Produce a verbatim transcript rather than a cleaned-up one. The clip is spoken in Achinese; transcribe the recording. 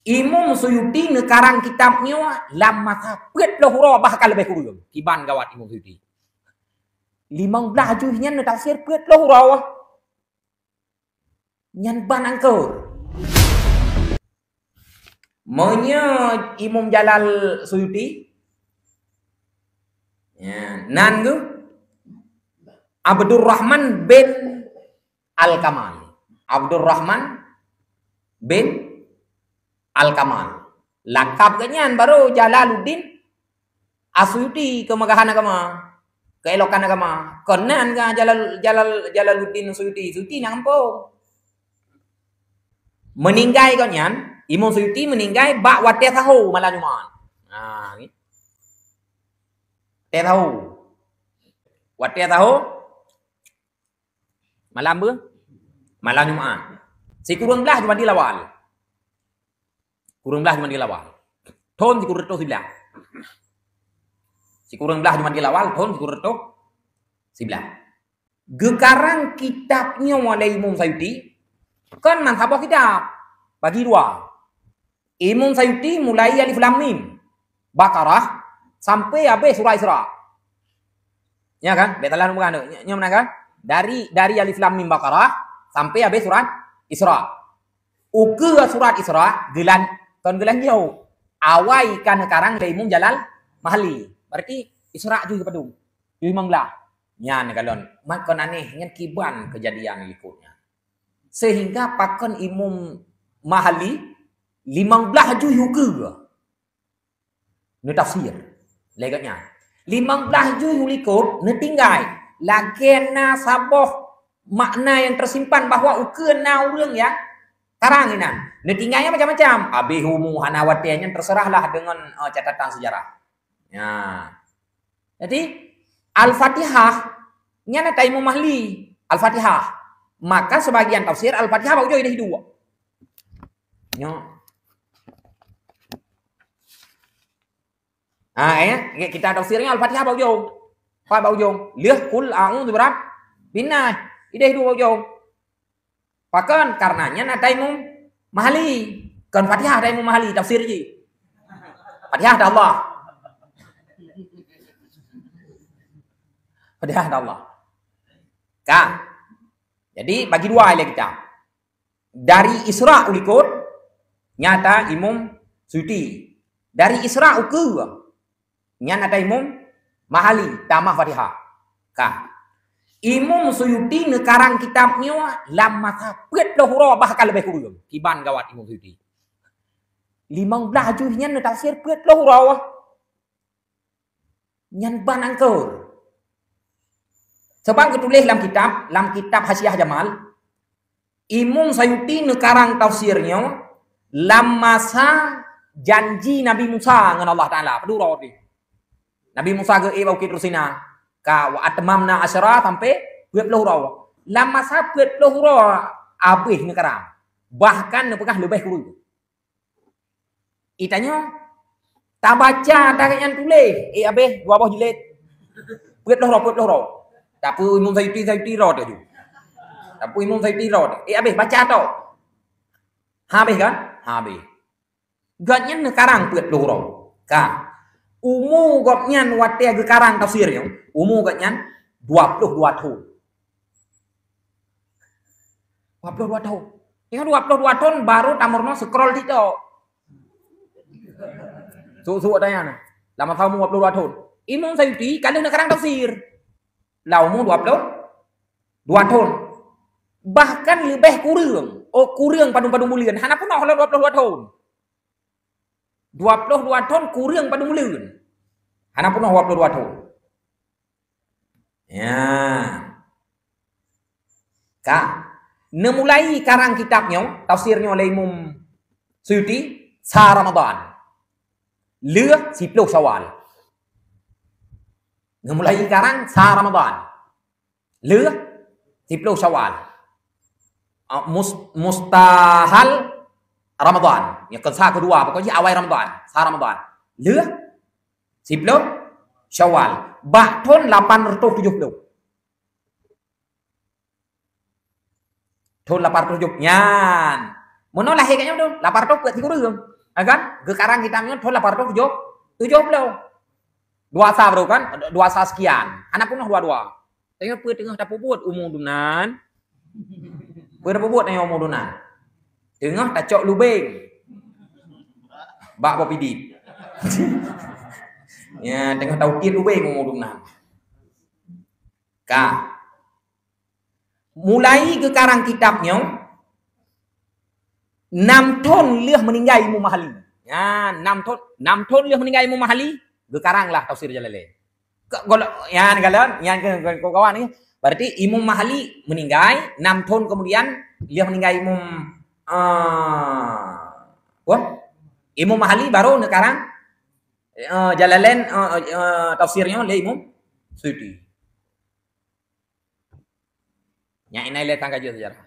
Imam Suyuti neukarang kitab nyoe lam masa peuet ploh uroe, bahkan leubeh kureueng. Kiban gawat Imam Suyuti. Limong blaih juih nyan neutafsir peuet ploh uroe. Nyan ban angkot. Meunyoe Imam Jalal Suyuti, ya, nan geuh Abdurrahman bin Al-Kamal. Abdurrahman bin Al-Kamal. Lakab geuh nyan baru Jalaluddin As-Suyuti, keumeugahan agama, keuelokan agama. Kon nan ka Jalal-, Jalal-, Jalaluddin Suyuti. Suyuti na kampung. Meuninggai gobnyan, Imam Suyuti meuninggai bak watée saho malam Jumat. Ha, ni. Watée saho. Watée saho, malam beu? Malam Jumat. Sikureueng blaih Jumadil Awal. Kureueng blaih Jumadil Awal. Thon sikureueng reutôh siblaih. Sikureueng blaih Jumadil Awal, thon sikureueng reutôh siblaih. Geukarang kitab nyoe lé Imam Suyuti, kon man saboh kitab. Bagi dua. Imam Suyuti mulai Alif Lam Mim, Baqarah, sampai habéh surah Isra. Ya kan? Bèk salah peugah tu. Nyo, nyo meunan kan? Dari, dari Alif Lam Mim Baqarah sampai habéh surat Isra. Ukeue surat Isra geulan, kon geulan jauh. Awai ka neukarang lé Imam Jalal Mahalli. Berarti Isra jih padum? Jih limong blaih. Nyan kalon, makon aneh nyan kiban keujadian likot nyan. Sehingga pakon Imam Mahalli limong blaih jih ukeue neutafsir. Lé gobnyan. Limong blaih jih u likot neutinggai. Lagèe na saboh makna nyang teusimpan bahwa ukeue na ureueng nyang karang inan. Neutinggai nyang macam-macam. Abéh umu hana watèe nyan, terserahlah deungon, eh, catatan sejarah. Ya. Jadi, Al-Fatihah nyan ata Imam Mahalli. Al-Fatihah. Maka sebagian tafsir Al-Fatihah bak ujong idéh duek. Nyoe. Ah, ya, kita tafsirnya Al-Fatihah bak ujong. Pat bak ujong. Lheueh Qul a'udzu birabbin nas. Idéh duek bak ujong. Pakon? Karena nyan ata Imam Mahalli. Kon Fatihah ata Imam Mahalli, tafsir jih. Fatihah ata Allah. Fatihah ata Allah. Ka. Jadi, bagi dua lé kita. Dari Isra u likot, nyan ata Imam Suyuti. Dari Isra ukeue, nyan ata Imam Mahalli, tamah Fatihah. Ka. Imam Suyuti neukarang kitab nyoe lam masa peuet ploh uroe, bahkan leubeh kureueng. Kiban gawat Imam Suyuti. Limong blaih jih nyan neutafsir peuet ploh uroe. Nyan ban angkot. Sebab geutuléh lam kitab, lam kitab Hasyiah Jamal, Imam Suyuti neukarang tafsir nyoe lam masa janji Nabi Musa ngon Allah Taala. Padub uroe teuh. Nabi Musa geuék bak Bukét Tursina. Ka wa atmamna asyra sampai peuet ploh uroe. Lam masa peuet ploh uroe habéh neukarang. Bahkan neupeugah leubeh kureueng. Itanyoe, tabaca ata gobnyan tuléh, eh, habéh dua boh jilid. Peuet ploh uroe, peuet ploh uroe. Tapi Imam Suyuti, Suyuti uroe teuh ju. Tapi Imam Suyuti uroe teuh. Eh, habéh baca tok. Habéh kan? Habéh. Gobnyan neukarang peuet ploh uroe. Ka. Umu gobnyan watèe geukarang tafsir nyoe, umu gobnyan dua ploh dua thon. Dua ploh dua thon. Ingat, dua ploh dua thon baru tameurunoe scroll TikTok. Suk-suk tanya na. Lam masa umu dua ploh dua thon. Imam Suyuti ka lheueh neukarang tafsir. Lam umu dua ploh dua thon. Bahkan leubeh kureueng. Oh, kureueng padum-padum buleuen. Hana peunoh lom dua ploh dua thon. Dua ploh dua thon kureueng padum buleuen. Hana peunoh dua ploh dua thon. Ya. Ka. Neumulai karang kitab nyoe, tafsir nyoe lé Imam Suyuti, sa Ramadan. Lheueh siploh Syawal. Neumulai karang sa Ramadan. Lheueh siploh Syawal. Ah, mus-, mustahal Ramadan. Nyang keu sa keudua, pokok jih awai Ramadan. Sa Ramadan. Lheueh siploh Syawal. Bak thon lapan reutôh tujoh ploh. Thon lapan reutôh tujoh ploh. Nyan. Meunoe lahé gobnyan thon lapan reutôh peuet sikureueng. Ha kan? Geukarang kitab nyoe thon lapan ratus tujoh ploh. Dua sa baru kan? Dua sa sekian. Hana peunoh dua dua. Tapi peue teungoh tapeubuet umu dumnan? Peue tapeubuet nyoe umu dumnan? Teungoh tacok lubeng. Bak boh pidit. Ya, teungoh tautiet lubeng umu dumnan. Ka. Mulai geukarang kitab nyoe, nam thon lheueh meuninggai Imam Mahali. Ya, nam thon, nam thon lheueh meuninggai Imam Mahali, geukarang lah Tafsir Jalalain. Ke-, golo-, ya, galon, ya, ke-, ke-, kawan ni. Berarti Imam Mahali meuninggai, nam thon kemudian lheueh meuninggai Imam, ah, wah, Imam Mahali baru neukarang, eh, Jalalain, eh, eh, tafsirnya lé Imam Suyuti. Nyan inan lé tangga jeuet sejarah.